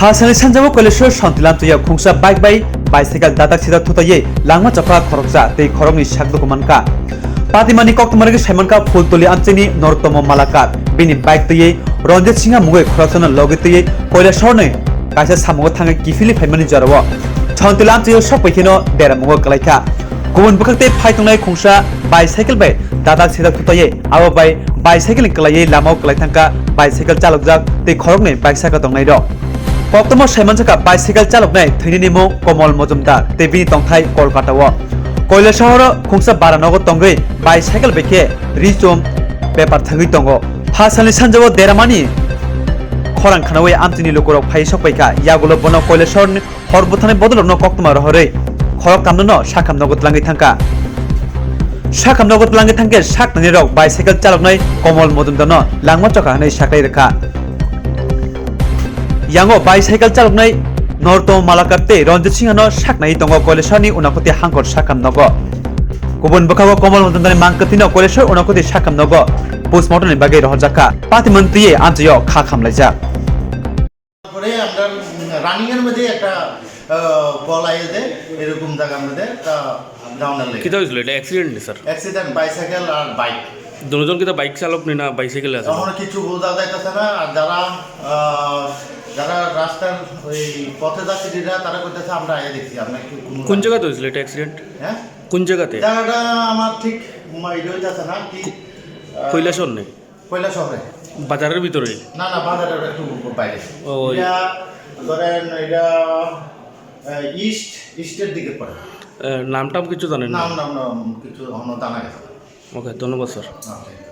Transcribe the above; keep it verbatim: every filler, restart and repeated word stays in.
Phalsani sanjao Koileshwar Shanti Lamchaya khungsa bike bai bicycle dadak sidak thutaiwi langma chapha khoroksa tei khoroknwi sak duku mankha. Patimani koktwma rwgwi saimankha Phultuli amchaini Nortomo Malakar. Bini bike twiwi Ranjit Singha mungwi khoroksano logi twiwi Koileshwarni kaisa samungo thangwi kiphilwi phaimani jorao Shanti Lamchaya sokphai kheno deramungo kwlaikha. Kubun bwkhak tei phai tongnai khungsa bicycle bai dadak sidak thutaiwi abo bai bicycle ni kwlaiwi lamao kwlai thangkha bicycle chalokjak tei khoroknwi bike saka tongnairok. Koktwma saimansakha bicycle chaloknai thwinini mung Komol Mojumdar tei bini tongthai Kolkata o. Koilashahar o khungsa bara nogo tongwi bicycle bai khe ri chum bepar thangwi tongo. Phalsani sanjao deramani khorang khnaui amchaini lukurok phai sokpaikha, yagulo bono Koilashahar ni hor bwtharni bodolrokno koktwma rohorwi khoroktamno sakham nogo twlangwi thangkha. Sakham nogo twlangwi thangkhe saknainirok bicycle chaloknai Komol Mojumdarno langma chokha hwnwi saklai rwkha. Yango bicycle chaloknai Nortomo Malakar tei Ranjit Singhano saknai tongo Koilashahar ni Unakoti hangkor sakham nogo. Kubun bwkhago Komol Mojumdarni mangkwthwino Koilashahar Unakoti sakham nogo postmortem ni bagwi rohorjakha. Patimani twiwi amchaio kha khamlaijak. তারপরে আমরা রানিং এর মধ্যে একটা আহ, কল আইয়ে দেয়, এরকম জায়গার মধ্যে একটা ডাউনার লেগে। কিতা হয়েছিল? এটা অ্যাক্সিডেন্ট নি স্যার? অ্যাক্সিডেন্ট, বাইসাইকেল আর বাইক। দুজন কিতা বাইক চালক নি না বাইসাইকেল আছে? তখন কিছু বোঝা যাইতেছে না। আর যারা আহ, যারা রাস্তার ওই পথে যাত্রীরা, তারা কইতেছে আমরা আইয়ে দেখছি, আমরা একটু কোনো কোন জায়গাতে হয়েছিল এটা অ্যাক্সিডেন্ট? হ্যাঁ? কোন জায়গাতে? জায়গাটা আমার ঠিক মা- এটা হইতেছে না কি আহ, কৈলাসহর নেই? কৈলাসহরে। বাজারের ভিতরে? না, না, বাজারের একটু বাইরে। ও, ওই এটা ধরেন, এটা, আহ, ইস্ট, ইস্টের দিকে পড়ে। আহ, নাম টাম কিছু জানেন না? নাম, নাম, নাম কিছু এখনো জানা গেছে না। ওকে, ধন্যবাদ স্যার। ওকে।